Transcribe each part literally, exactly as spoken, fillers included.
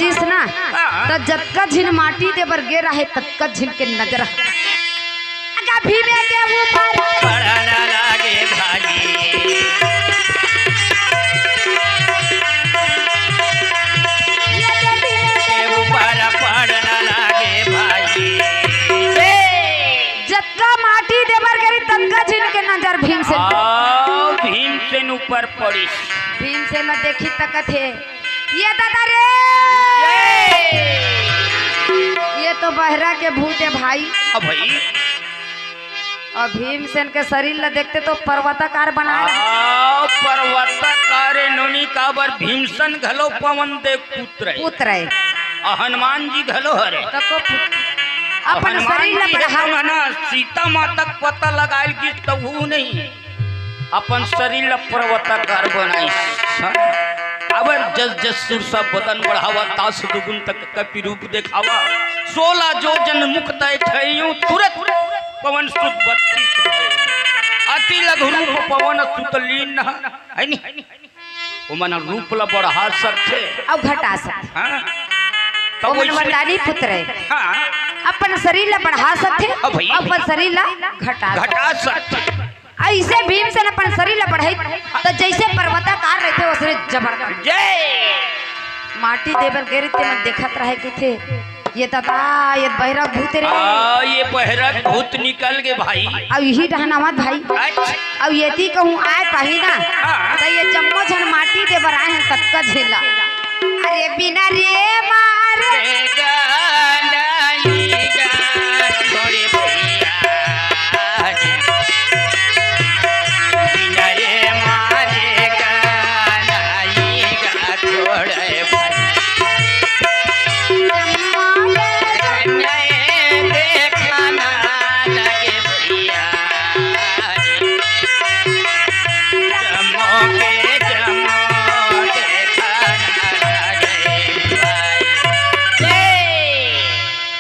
दिस ना, हाँ। त जतका झिन माटी दे बर गे रहे, ततका झिन के नजर अगा भीमे के ऊपर। पड़न लागे भाई। ये दे भीमे के ऊपर पड़न लागे भाई। जतका माटी दे बर गे रहे, ततका झिन के नजर भीमसेन। हाँ, भीमसेन ऊपर पड़ी। भीमसेन ला देखी तकत हे, ये दादा रे, ये तो बहिरा के भूत हे भाई। अब भाई। अउ भीमसेन के शरीर ला देखते तो पर्वताकार बना रहे। आ, पर्वताकार नोनी काबर भीमसेन घलो पवन देव पुत्र हे। पुत्र हे। अउ हनुमान जी घलो हरे। तको पुत्र। अपन शरीर ला बढ़ा। सीता माता के पता लगायल गिस त वो नहीं। अपन शरीर ला पर्वताकार बनाइस। काबर जस जस सुरसा बदन बढ़ावा, तास दुगुन तक कपि रूप देखावा। सोला जोजन मुख तय ठहियो, तुरत पवन सुत बत्तीस भय। अति लघु रूप पवन सुत लीन, है नी? ओमन रूप ला बढ़ा सकथे। अउ घटा सकथे। हाँ। त ओमन वैसे वरदानी पुत्र हे। हाँ। अपन शरीर ला बढ़ा सकथे, हाँ भाई। अपन शरीर ला घटा सकथे। घटा सकथे। अइसे भीमसेन अपन शरीर ला बढ़ाई, त जइसे पर्वताकार रहिथे, ओसने जबरदस्त। जय। माटी दे बर गे रहिथे, मन देखत रहे कहिथे, ये ददा, ये बहिरा भूत रे। आ, ये बहिरा भूत निकल गे भाई। अउ इही डहन आवत भाई। अच्छा। अउ एती कहूँ आय पाही ना, हाँ। त ये जम्मो झन माटी दे बर आए हन, ततका झेला। अरे बिना रे मारे।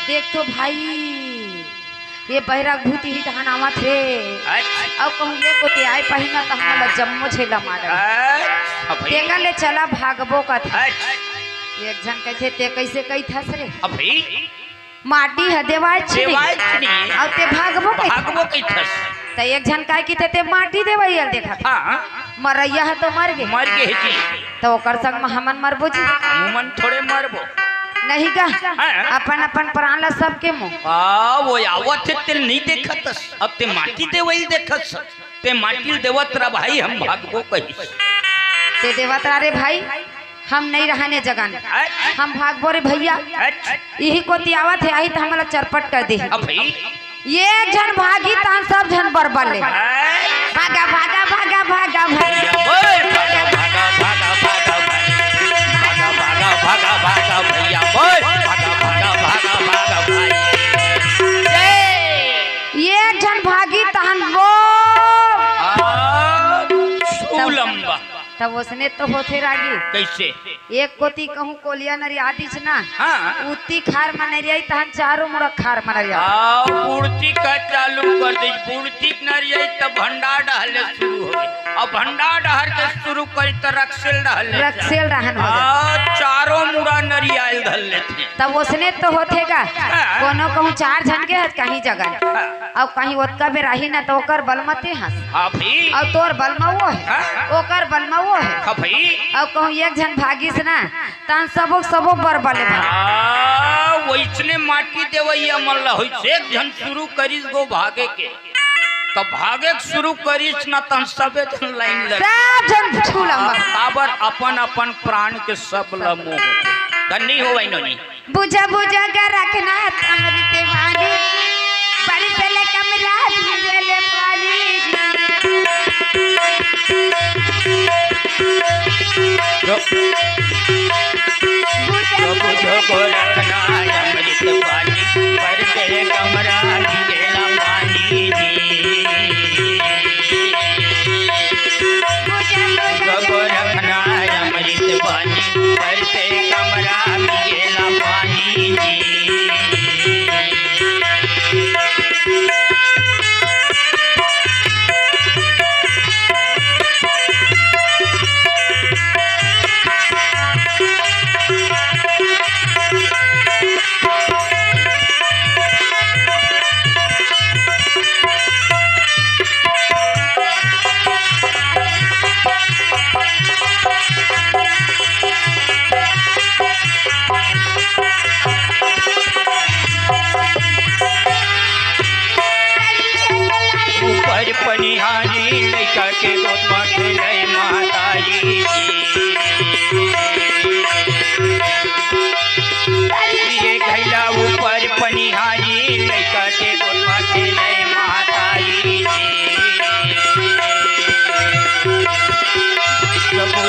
देख तो भाई, ये बहिरा भूत ही डहन आवत हे। अच्छा। अउ कहूँ ये कोती आय पाही ना त हमन ला जम्मो झेला मारही। अच्छा भाई। तेकर ले चला भागबो कथे। अच्छा। एक झन कहिथे, ते कइसे कहिथस रे? अब भाई। माटी ह देवाय च नहीं। देवाय च नहीं। अउ ते भागबो कहिथस। भागबो कहिथस। त एक झन काय कहिथे, ते माटी देवइया ल देखत। हाँ। मरइया ह तो मर गे। मर गे हे जी। त ओकर संग म हमन मरबो जी। हमन थोड़े मरबो। नहीं गा। हाँ। अपन अपन प्राण ला सबके मो। आ, वो आवत हे तेल नहीं देखत हस। अब ते माटी देवइल देखत हस। ते माटी ल देवत रह भाई, हम भागबो कहिस। ते देवत रह रे भाई, हम नहीं रहने जगन। अच्छा। हम भागबो रे भइया। अच्छा। इही कोती आवत हे, आही त हमला चरपट कर दे। अब भाई। ये झन भागी तहन सब झन बरबले। भागा, भागा, भागा, भागा, भागा। ओए, भागा, भागा, भागा, भागा, भागा। भागा, भागा, भागा, भागा, भागा, भैया। ओए, भागा, भागा, भागा, भागा, भाई। ये झन भागी तहन वो। आ, तब, सुलम्बा। तब ओसने तो होथे रागी। कइसे? एक कोती कहूँ कोलिया नरिया दिस ना, हाँ। उत्ती खार म नरियाई, तहन चारों मुड़ा खार म नरिया। हाँ, बुड़ती का चालू कर दे, बुड़ती नरियाई त भंडार डहर ले शुरू होगे। अब भंडार डहर के शुरू करी त रक्सेल डहर ले। रक्सेल डहन हो जाए। हाँ, चारों मुड़ा नरियाइल धर लेथे। तब ओसने तो होथे गा। हाँ। कोनो कहूँ चार झन के हस कहीं जगह। हाँ। अउ कहीं ओतका बेर आही ना त ओकर बल म ते हस। हाँ भाई। अउ तोर बल म वो हे। हाँ। ओकर बल म वो हे। हाँ भाई। अउ कहूँ एक झन भागिस ना, तहन सबो, सबो बरबले भाग। आ, वइसने माटी देवइया मन ला होइस, एक झन शुरू करिस गो भागे के, त भागे के शुरू करिस ना, तहन सबे झन लाइन लगे। सब झन छूला आ, मत। काबर अपन अपन प्राण के सब ला मोह। धन्नी हो वही नोनी। बुझा बुझा के रखना अमृत पानी, बरसले कमरा भिजले पानी। जो, जो बुझो को रखना अमृत पानी, बरसले कमरा भिजला पानी जी। बुझो को रखना अमृत पानी, बरसे कमरा भिजला पानी जी।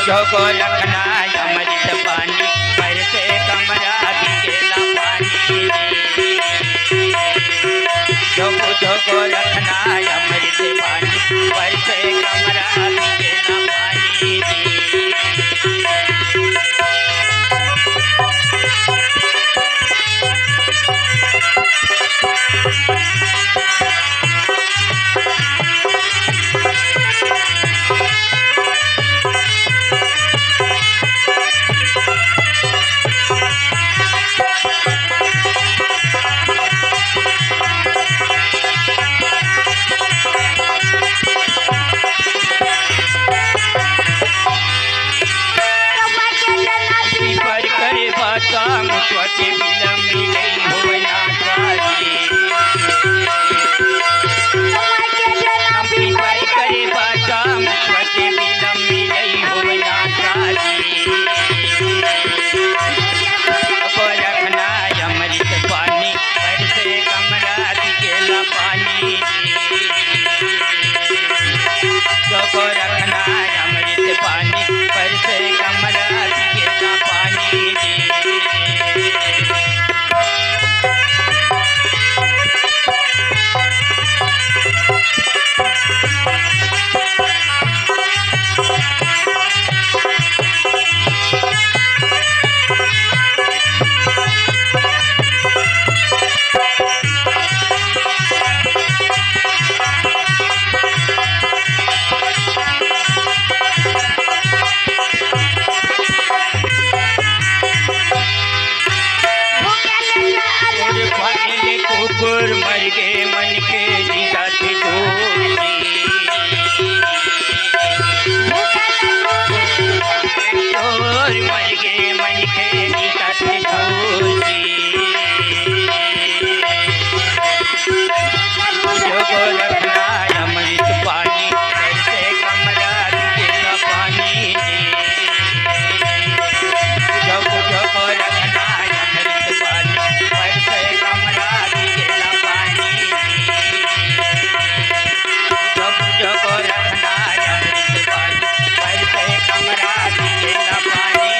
झोंको रखना अमृत पानी, बरसे कमरा बिकेला पानी। झोंको, झोंको रखना अमृत पानी, बरसे कमरा बिकेला पानी। पीपर करे बाता मुसवा के बिलम मिलई होवय ना सारी। पीपर करे बाता मुसवा के बिलम मिलई होवय ना सारी। अब रखना अमृत पानी, बरसे कमरा बिकेला पानी। झोंको रखना अमृत पानी, बरसे कमरा बिकेला पानी। कुकुर मर गे मन के जीता थे दूर जी। कुकुर मर गे मन के जीता थे दूर जी। जो गोरखनाथ अमृत पानी, कैसे कमरा दिए पानी जी। जब जब रखना अमृत पानी, कैसे कमरा दिए पानी। जब जब रखना अमृत पानी, कैसे कमरा दिए पानी।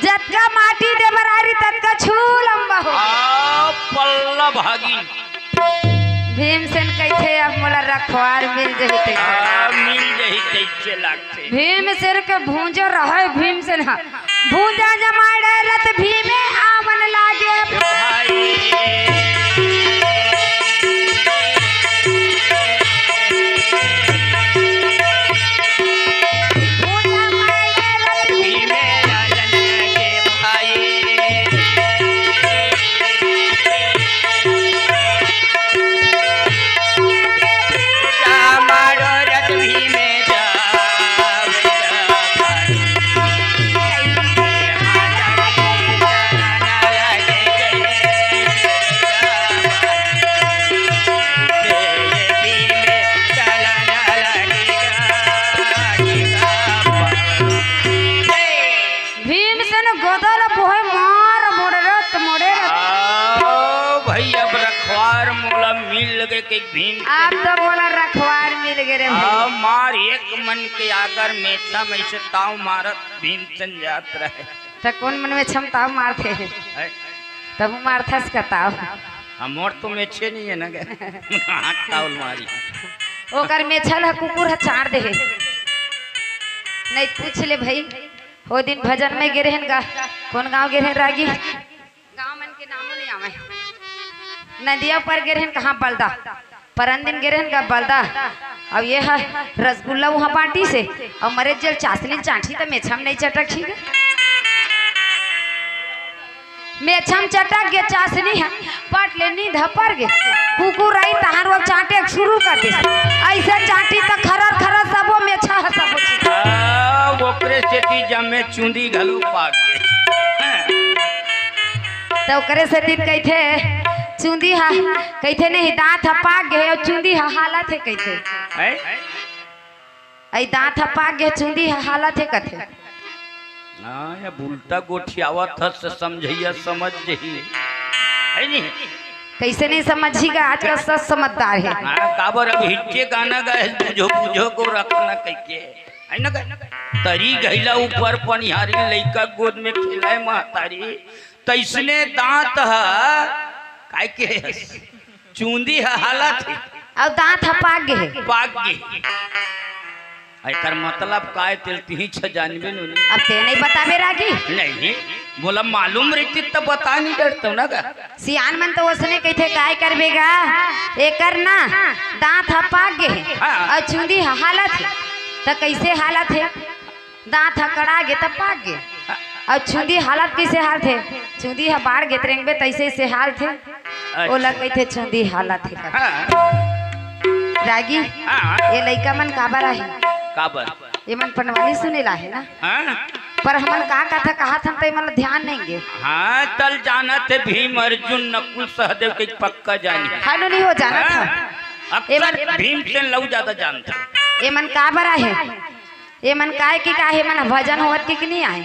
जतका माटी दे बर आरी, ततका छू लंबा हो। आ, पल्ला भागी। भीमसेन कहिथे, "अब मोला रखवार मिल जही तइसे।" आ, मिल जही तइसे लागथे। भीमसेन के भूंजो रहय, भीमसेन ह भूंजा जमाए रहे रत भीमे आवन लागे। भाई। भीमे आलन के भाई। जा मारो रथ भीमे जा। भीमसेन गोदल बोहे मार मोड़रत मोड़रत। आओ भई, अब रखवार मोला मिल गे के भीम। आप तो बोला रखवार मिल गे रे भई। आ, मार एक मन के आगर मेछा में से ताव मारत भीमसेन जात रहे। त कोन मन में छम ताव मारथे? हैं? तब मारथस का ताव। हाँ, मोर तो मेछे नहीं है ना गे। हाथ ताव मारी। ओकर मेछा ल कुकुर ह चाट दे हे। नहीं पूछ ले भई। ओ दिन भजन में गे रहेन गा। कोन गांव गे रहेन रागी? गांव मन के नामो नहीं आवे। नदिया पर गे रहेन कहाँ बलदा। परन दिन गे रहेन गा बलदा। अब ये ह रसगुल्ला उहाँ बांटिस हे। अउ मरे जेल चासनी चांटी त मेछम नहीं चटक ही गे। मेछम चटक गे चासनी ह। पट ले नींद ह पर गे। कुकुर आई तहार वो चाटे शुरू कर दिस। ऐसे चाटी त खरर खरर सबो मेछा ह सबो चीज। आ, ओकरे सेती जमे चुंदी घलो पाक गे। त ओकरे सेती कहिथे चुंदी हा, कहिथे नहीं दांत ह पाक गे अउ चुंदी हा हालत हे कहिथे। हैं? अई दांत ह पाक गे चुंदी हा हालत हे कथे। हाँ, या उल्टा गोठियावत हस त समझइया समझ जही। है नहीं? कइसे नहीं समझही गा, आजकल सब समझदार हे। हाँ, काबर अब हिच्चे गाना गाए, बुझो बुझो गोरखना कहिके, है ना गा? तरी गइला ऊपर पनिहारी, लइका गोद में खेलाए महतारी, तइसने दांत ह, काय के चूंदी ह हालत हे। अउ दांत ह पाक गे हे। पाक गे। एकर मतलब काय, तेल तिही छ जानबे नो। अब ते नहीं बताबे रागी। नहीं, मोला मालूम रहितिस त बता नहीं डरतों ना गा। सियान मन तो ओसने कहिथे, काय करबे गा, एकर ना दांत ह पाक गे हे हाँ। अउ चूंदी ह हालत हे। त कइसे हालत हे? दांत ह कड़ा गे त पाक गे, अउ चूंदी हालत कइसे हालत हे? चूंदी ह बाढ़ गे त रेंगबे तइसे से हालत हे। अच्छा। ओला कहिथे चूंदी हालत हे। हाँ। रागी, हाँ। ये लइका मन काबर आहे? काबर? ये मन पंडवानी सुने ला आहे ना? हाँ। पर हमन का कथा कहत हन त ये मन ला ध्यान नहीं गे। हाँ, तल जानत हे भीम अर्जुन नकुल सहदेव के पक्का जानी। खानो नहीं हो जानत हाँ। हन। अक्सर ये मन भीमसेन लऊ ज्यादा जानत हे। ये मन काबर आहे? ये मन काय के का हे, मन भजन होवत के कि नहीं आए?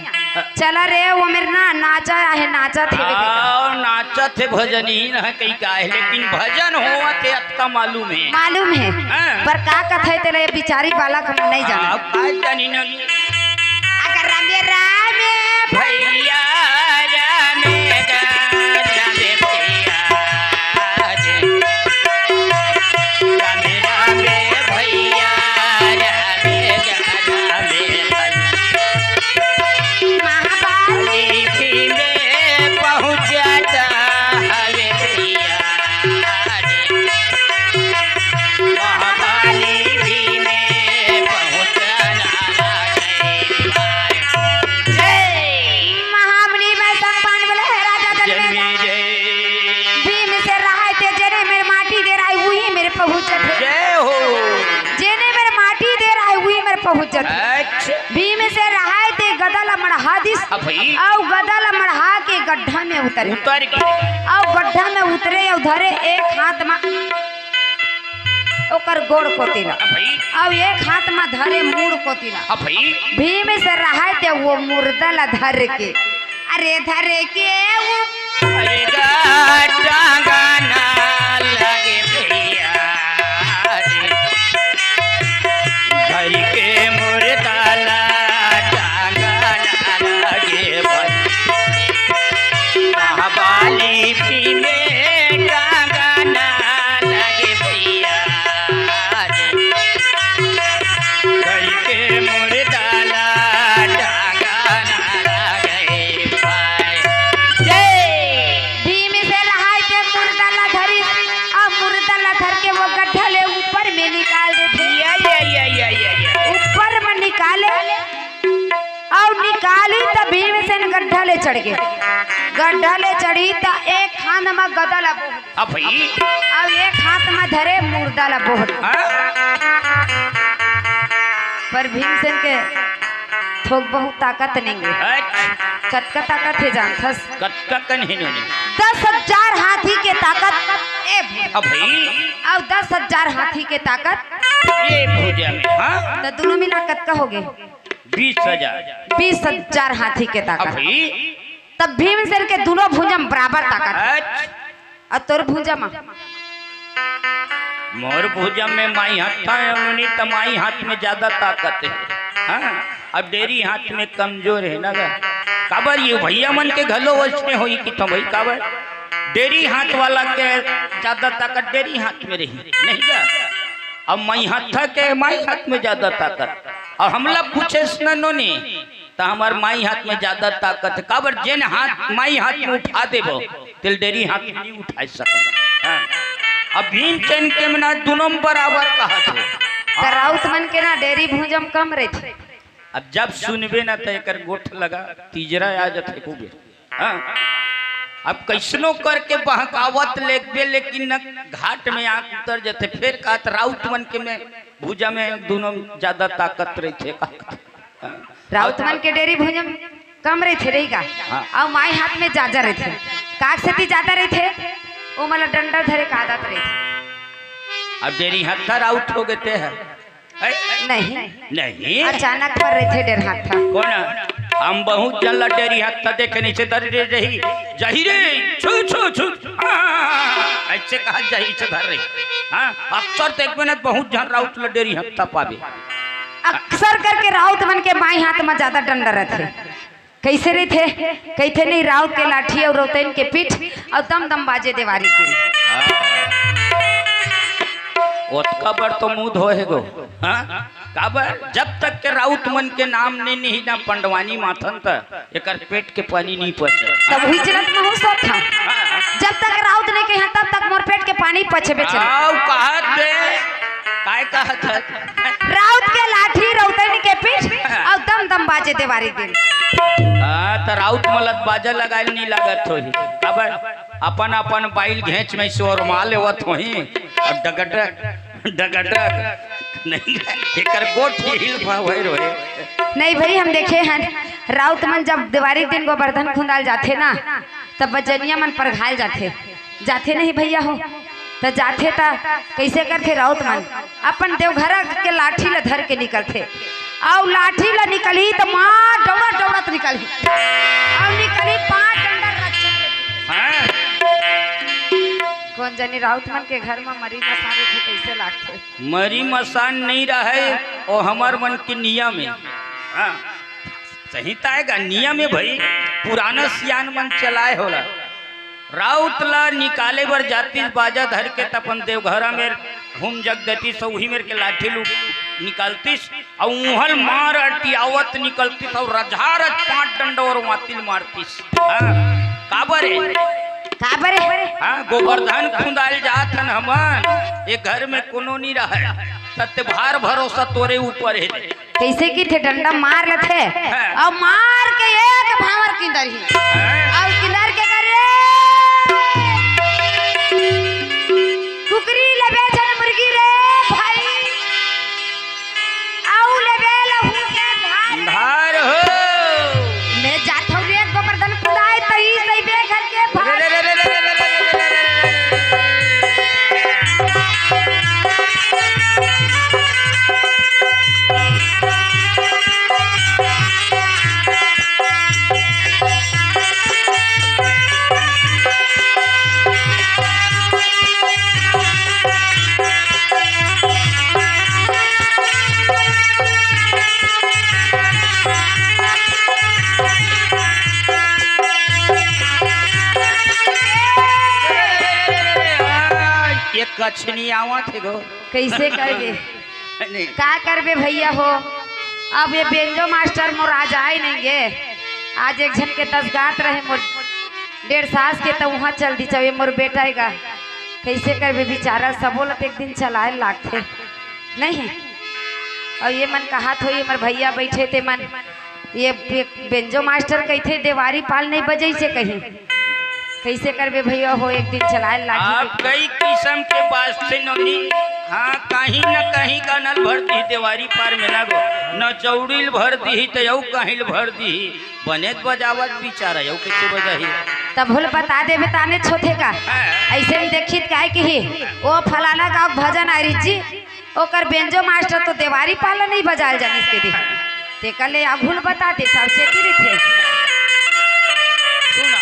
चला रे, वो मेर ना नाचा आहे, नाचत हे। आओ, नाचत हे, भजन ही ना कही का हे, लेकिन भजन होवत हे, अतका मालूम हे। मालूम हे। हाँ। पर का कथा हे तेला, ये बिचारी बालक हमन नहीं जाना। आप का जानी ना। अगर रामे रामे भैया रामे गा, रामे भैया रे। रामे रामे भैया रामे गा, रामे भैया। महाबाली भी में पहुँचता हवे भैया रे। महाबाली भी में पहुँचना रे। जय। महामुनि वैशंपायन बोले, हे राजा जन्मे जन्मे जय। भीमसेन रहाय ते जेने मेर माटी दे रहाय, उही मेर पहुँचत हे। जय हो। जेने मेर माटी दे रहाय, उही मेर पहुँचत हे। अच्छा। भीमसेन रहाय ते गदा ल मड़हा दिस। अब भाई। अउ गदा ल मड़हा के गड्ढा में उतरे। उतर के। अउ गड्ढा में उतरे अउ धरे एक हाथ म ओकर गोड़ कोती ला। अब भाई। अउ एक हाथ म धरे मुड़ कोती ला। अब भाई। भीमसेन रहाय ते वो मुर्दा ला धर के, अरे धर के वो अरे गा टांगा ना लगे भैया रे। धर के मुर्दा ला टांगा ना लगे भैया। महाबाली भी में टांगा ना लगे भैया रे। धर के मुर्दा ला टांगा ना लगे भाई। जय। भीमसेन रहाय ते मुर्दा ला धरिस, अउ मुर्दा ला धर के वो गड्ढा ले ऊपर में निकाल देथे। या, या, या। ऊपर में निकाले, अउ निकाली त भीमसेन गड्ढा ले चढ़ गे। गड्ढा ले चढ़ी त एक हाथ म गदा ला बोह अब भाई। अउ एक हाथ म धरे मुर्दा ला बोहत। हाँ? पर भीमसेन के थोक बहुत ताकत नहीं हे। अच्छा। कतका ताकत हे जानथस? कतका कन हे नोनी? दस हजार हाथी के ताकत। ए अब भाई। अउ दस हजार हाथी के ताकत। ये भुजा में, हाँ? त दुनों मिला कतका हो गे? बीस हजार। बीस हजार हाथी के ताकत। अब भाई। तब भीमसेन के दुनों भुजा म बराबर ताकत हे। अच्छा। अउ तोर भुजा म? मोर भुजा में माई हाथ हे, अउ नोनी त माई हाथ में ज्यादा ताकत हे। हाँ, अब डेरी हाथ में कमजोर हे ना गा। काबर ये भैया मन के घलो वइसने होही कि तो भाई काबर डेरी हाथ वाला के ज्यादा ताकत डेरी हाथ में रही, नहीं गा? अब माई हाथ के माई हाथ में ज्यादा ताकत, अउ हमला पूछेस न नोनी, त हमर माई हाथ में ज्यादा ताकत हे, काबर जेन हाथ माई हाथ में उठा देबो, तेल डेरी हाथ में नहीं उठा सकत। हाँ। अब भीमसेन के मना दुनों बराबर कहत हे। त राउत मन के ना डेरी भुजा म कम रहिथे। अब जब सुनबे ना त एकर गोठ लगा तीजरा आ जथे खूबे। हाँ। अब कइसनो करके बहकावत लेगबे, लेकिन न घाट में आँख उतर जथे। फेर कहत राउत मन के में भुजा में दुनों ज्यादा ताकत रहिथे। राउत मन के डेरी भुजा म कम रहिथे, रही गा। हाँ। अउ माई हाथ में जादा रहिथे। काक सेती जादा रहिथे, ओ मन ला डंडा धरे के आदत रहिथे। अब डेरी हाथ राउत हो गे ते ह। ए, नहीं। नहीं। अचानक पर रहिथे डेरहाथा। कोन? हम बहुत जन ला डेरहाथा देखे नहीं से डरे रही। जाही रे, छू, छू, छू। हाँ, ऐसे कहा जाही से डर रही। हाँ, अक्सर देखबे ना, बहुत जन राउत ला डेरहाथा पाबे। अक्सर करके राउत मन के बाई हाथ में ज्यादा डंडा रहिथे। कैसे रहिथे? कहिथे नहीं, राउत के लाठी अउ रौतैन के पीठ अउ दम दम बाजे देवारी दिन। ओतका बर तो मुंह धोए हे गो। हाँ? काबर? जब तक के राउत मन के नाम नहीं, नहीं ना पंडवानी माथन त एकर पेट के पानी नहीं पचे। तब हुई चलत महूँ सोत हँव। हाँ। जब तक राउत नहीं कहे तब तक मोर पेट के पानी पचबे चलत। आउ कहत हे, काय कहत हे? राउत के लाठी रौतैन के पीठ अउ दम दम बाजे देवारी दिन। हाँ, त राउत मन ला त बाजा लगाए ल नहीं लागत होही। काबर? अपन अपन बाइल घेंच में से ओरमा लेवत होही। अउ डगडग, डगडग। नहीं, एकर गोठ हिल पा होए रोए। नहीं भई, हम देखे हन, राउत मन जब देवारी दिन गोबरधन खुंदाल जाथे ना, तब बजनिया मन परघाल जाथे। जाथे नहीं भइया हो, त जाथे त कइसे करथे राउत मन? अपन देवघरा के लाठी ल धर के निकलथे, अउ लाठी ल निकलही त मार डौड़त डौड़त निकलही, अउ निकलही पाँच डंडा रक्षा। हाँ। कोन जनी राउत मन के घर म मरी मसान रहिथे, कइसे लागथे? मरी मसान नहीं रहय, ओ हमर मन के नियम हे। हाँ। सही त आय गा, नियम हे भई, पुराना सियान मन चलाए हे ओला। राउत ला निकाले बर जातिस बाजा धर के, त अपन देवघरा मेर हुम जग देतिस, अउ उही मेर के लाठी ल निकालतिस, अउ उहल मार अटियावत निकलतिस, अउ रझारझ पाँच डंडा अउ मातिल मारतिस। हाँ, काबर हे? काबर हे? हाँ, गोबरधन खुंदाल जात हन हमन, ए घर में कोनो नी रहय, सत्य भार भरोसा तोरे ऊपर हे। कइसे कहिथे, डंडा मार लेथे, हाँ। अउ मार के एक भांवर किंदरही। हाँ। अउ किंदर के करे, कुकरी लेबे झन मुर्गी रे भाई, अउ लेबे लहू के धार। धार हो। मैं जाथव रे गोबरधन खुंदाय, तही सही बेघर के भार। रे, रे, रे, रे। ये कछनी आवत हे गो। कइसे करबे? नहीं। का करबे भइया हो, अब ये बेंजो मास्टर मोर आज आय नहीं गे। आज एक झन के तसगात रहे मोर डेढ़ सास के, त उहाँ चल दिस हवे मोर बेटा एगा। कइसे करबे बिचारा, सबो ल त एक दिन चलाए लागथे, नहीं? अउ ये मन कहत होही, हमर भइया बइठे ते मन, ये बे-, बेंजो मास्टर कहिथे, देवारी पाल नहीं बजइसे कहीं। कइसे करबे भइया हो, एक दिन चलाए लागही। आप कई किसम के बाजथे नोनी। हाँ, कहीं न कहीं कान ल भर दिही देवारी पार में ना गो। न चौड़ी ल भर दिही, त अउ कहीं ल भर दिही। बने त बजावत बिचारा, अउ कइसे बजाही? तभो ल बता देबे ताने छोथे का। हाँ। अइसे में देखित काय किही, ओ फलाना गाँव भजन आय रिहिस जी, ओकर बेंजो मास्टर तो देवारी पाल नहीं बजाल जानिस के दे। तेकर ले आघू ल बता दे, सावचेती रहिथे। सुना।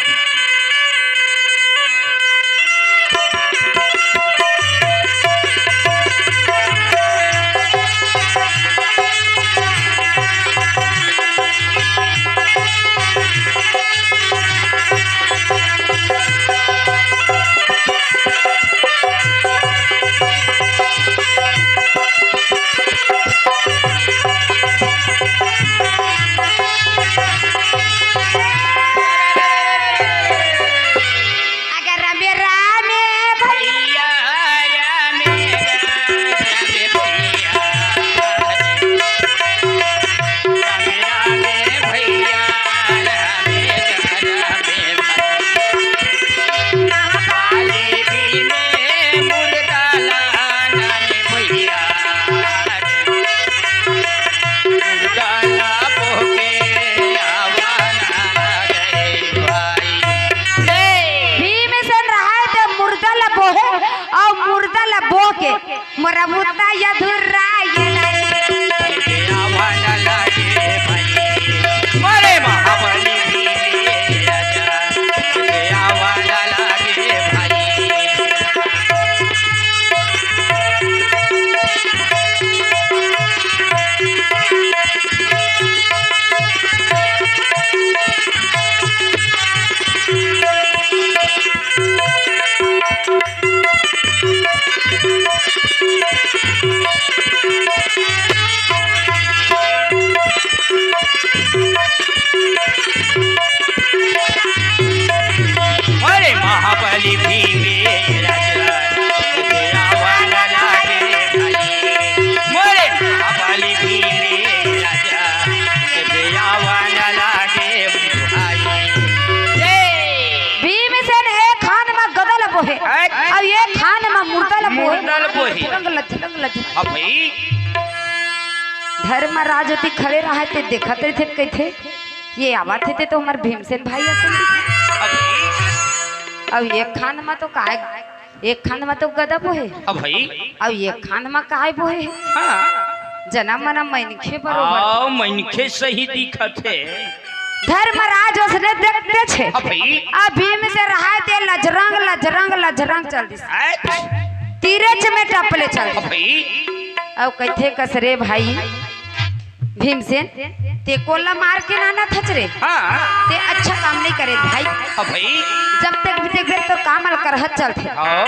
लजरंग लजरंग। हाँ भाई। धर्मराज ओती खड़े रहा हे ते देखत रहिथे, कहिथे, "ये आवत हे ते तो हमर भीमसेन भाई असन दिखथे।" हाँ भाई। अब एक खांध म तो काय, एक खांध म तो गदा बोहे। हाँ भाई। अब एक खांध म काय बोहे। हाँ। जना मना मनखे बरोबर। आओ, मनखे सही दिखत हे। धर्मराज ओसने देखते छे। हाँ भाई। अब भीमसेन रहा हे ते लजरंग, लजरंग, लजरंग चल दिस। अच्छा। तीरेच में टपले चल। हाँ भाई। अब कहिथे, "कस रे भाई भीमसेन, ते कोला मार के नानत हच रे। हाँ। ते अच्छा काम नहीं करे भाई। हाँ भाई। जब तक भी देखबे तोर काम ल करहत चलथे। आओ।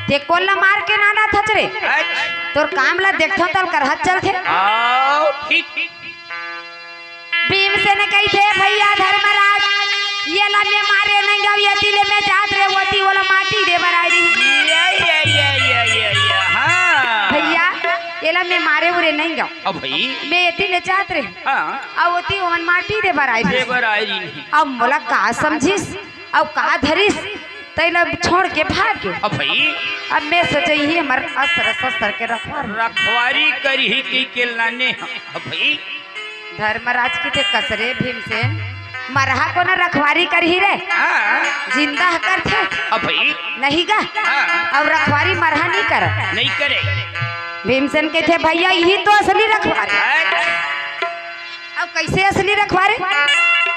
ते कोला मार के नानत हच रे। अच्छा। तोर काम ला देखथो तल करहत चलथे।" आओ, ठीक। भीमसेन कहिथे, "भैया धर्मराज, येला मैं मारे नइ गंव, एती ले मैं जात रेहेंव, ओती ओला माटी दे बर आय रहिस।" ये, ये, ये, ये, ये, ये, हाँ। "भैया, येला मैं मारे उरे नइ गंव।" अब भाई। "मैं एती ले जात रेहेंव।" हाँ। अउ ओती ओमन माटी दे बर आय रहिस। दे बर आय रहिस। अब मोला का समझिस, अउ का धरिस, तेला छोड़ के भाग गे। अब भाई। अब मैं सोचे, "इही हमर अस्त्र शस्त्र के रखवार रखवारी करही कहिके लाने हंव।" अब भाई। धर्मराज कहिथे, "कस रे भीमसेन, मरहा कोनो रखवारी करही रे? हाँ। जिंदा ह करथे।" अब भाई। नहीं गा? हाँ। अउ रखवारी मरहा नहीं करे। नहीं करे। भीमसेन कहिथे, "भैया, इही तो असली रखवारी।" हाँ। अब कइसे असली रखवारी?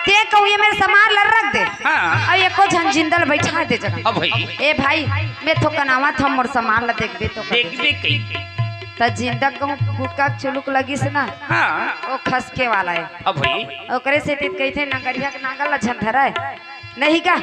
ते कहूँ ये मेर समान ल रख दे। हाँ। अउ एको झन जिंदा ल बइठा दे जगह। अब भाई। ए भाई, मैं थोकन आवत हंव, मोर समान ल देखबे तो। देखबे कइसे? त जिंदा कहूँ गुटका चुलुक लगिस ना, हाँ। ओ खसके वाला हे। अब भाई। ओकरे सेती कहिथे, "नंगरिहा के नांगर ल झन धरय, नहीं का?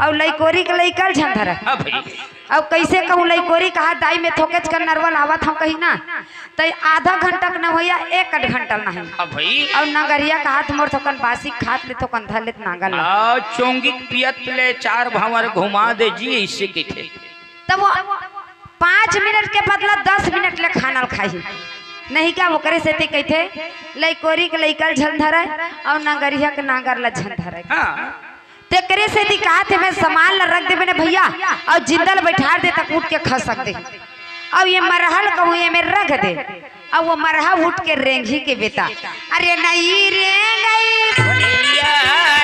अउ लइकोरी के लइका ल झन धरय।" अब भाई। अउ कइसे कहूँ, लइकोरी कहा, "दाई, मैं थोकेच कन नरवा ल आवत हंव," कही ना, त आधा घंटा के न होय या एक आध घंटा ल नहीं। अब भाई। अउ नंगरिहा कहा, "त मोर थोकन बासी खात ले, थोकन धर ले त नांगर ल।" आ, चोंगी के पियत ले चार भांवर घुमा दे जी, अइसे कहिथे। तब वो पाँच मिनट के बदला दस मिनट ले खाना ल खाही। नहीं का, ओकरे सेती कहिथे, "लइकोरी के लइका ल झन धरय, अउ नंगरिहा के नांगर ल झन धरय।" हाँ। तेकरे सेती कहाथे, मैं समान ल रख देबे न भैया, अउ जिंदा ल बइठार दे त उठ के खसक दे। अउ ये मरहा ल कहूँ ये मेर रख दे, अउ वो मरहा उठ के रेंगही के बेटा। अरे नहीं रेंगई। भैया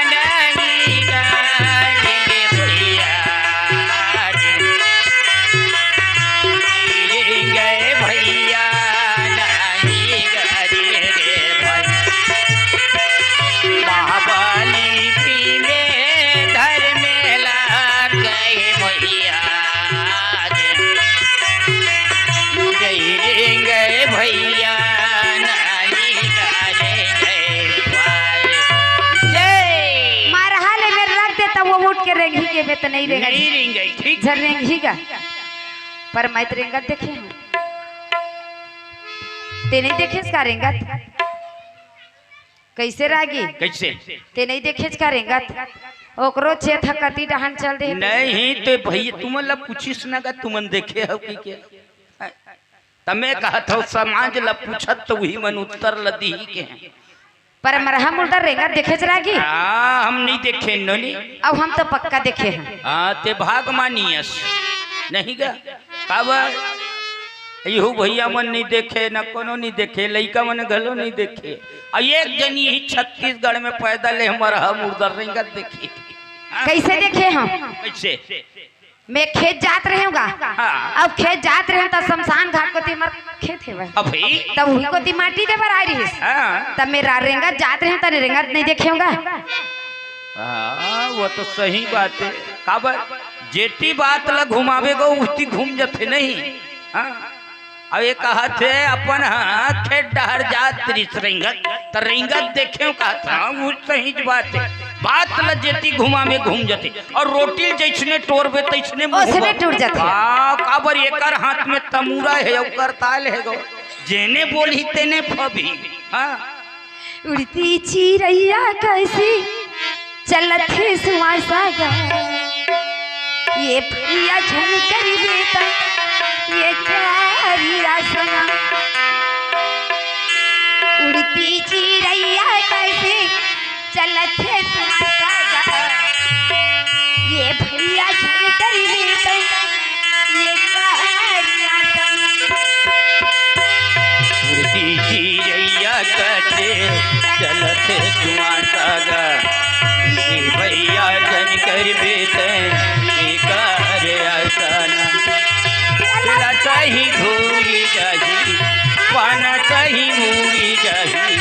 नहीं रेंगे भैया। रेंगे भैया नहीं रेंगे भैया। महाबली पीने धर्मेला कहे भैया। जय रेंगे भैया, नहीं डालेंगे भाई। जय। मरहा ले मेर रख दे, त वो उठ के रेंगही के बेटा नहीं रेंगही। नहीं रेंगही, ठीक। झन रेंगही गा। पर मैं त रेंगत देखे हंव। ते नहीं देखेस का रेंगत? कइसे रागी? कइसे? ते नहीं देखेच का रेंगत? ओकरो चेत ह कती डहन चल दे। नहीं, त भैया, तुमन ला पूछिस ना गा, तुमन देखे हव कहिके? त मैं कहत हंव, समाज ला पूछत त उही मन उत्तर ल दिही के। पर मरहा मुर्दा रेंगत देखेच रागी? हाँ, हम नहीं देखे, नोनी। अउ हम तो पक्का देखे हन। हाँ, ते भाग मानियस। नहीं गा? काबर? इहू भैया मन नहीं देखे, न कोनो नहीं देखे, लइका मन घलो नहीं देखे। अउ एक जन इही छत्तीसगढ़ में पैदा ले मरहा मुर्दा रेंगत देखे। हाँ। कइसे देखे हंव? कइसे? मैं खेत जात रहेंव गा। हाँ। अब खेत जात रहेंव त शमशान घाट कोती हमर खेत हेवय। अभी? त उही कोती माटी दे बर आय रिहिस। हाँ। त मैं रा-, रेंगत जात रहेंव त रेंगत नहीं देखेंव गा। हाँ, वो तो सही बात हे। काबर? जेती बात ला घुमाबे गो, उहती घूम जथे नहीं। हाँ। अब ये कहत हे, अपन ह खेत डहर जात रिहिस रेंगत, त रेंगत देखेंव कहत हे, हाँ, वो सही बात हे। बात ला जेती घुमाबे घूम जथे। अउ रोटी ल जइसने टोरबे तइसने मुँह ओसने टूट जाथे। हाँ, काबर एकर हाथ में तमूरा हे अउ करताल हे गो। जेने बोलही तेने फबही। हाँ। उड़ती चिरैया कइसे चलत हे सुवासा गा। ये भैया झन करिबे त ये करिया सना। उड़ती चिरैया कइसे चलत हे सुवासा गा। ये भैया झन करिबे त ये करिया सना। तुमा सागा। ए भैया झन करबे तैं एकर असन। खेला चाही भूली जाही, पाना चाही भूली जाही,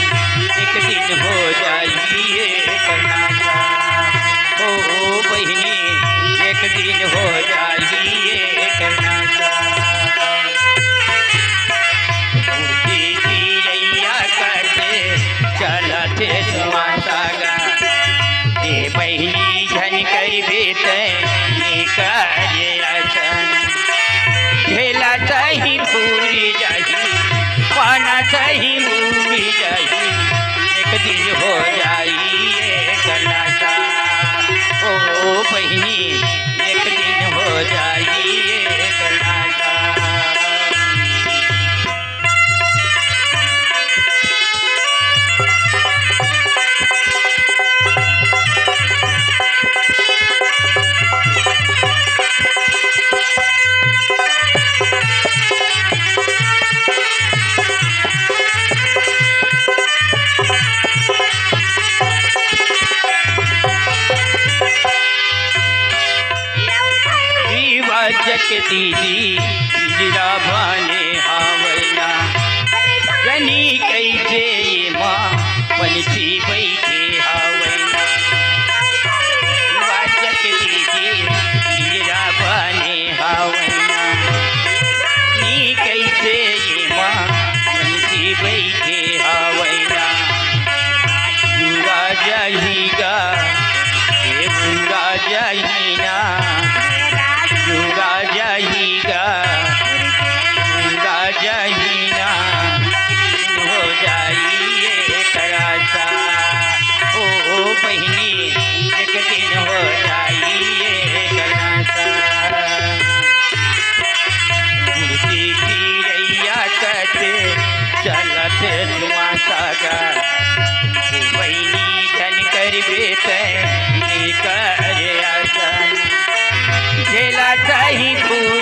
एक दिन हो जाही एकर नासा। ओ बहिनी, एक दिन हो जाही एकर नासा। उड़ती चिरैया कटे चलत हे सुमा सागा। ए बहिनी झन करबे तैं एकर असन। खेला चाही भूली जाही, पाना चाही भूली जाही, एक दिन हो जाही एकर नासा। ओ बहिनी, एक दिन हो जाही एकर नासा। ई बाजक दीदी पिंजरा बने हावय ना, जनी कइसे एमा पंछी बइठे हावय ना। बाजक दीदी पिंजरा बने हावय ना, जनी कइसे एमा पंछी बइठे हावय ना। जुड़ा जाही गा, ए जुड़ा जाही ना, जुड़ा जाही गा, जुड़ा जाही ना, हो जाही एकर आसा। ओ, ओ बहिनी, एक दिन हो जाही एकर आसा। उड़ती चिरैया कटे चलत हे सुमा सागा। बहिनी झन करबे तैं एकर असन। खेला चाही भूली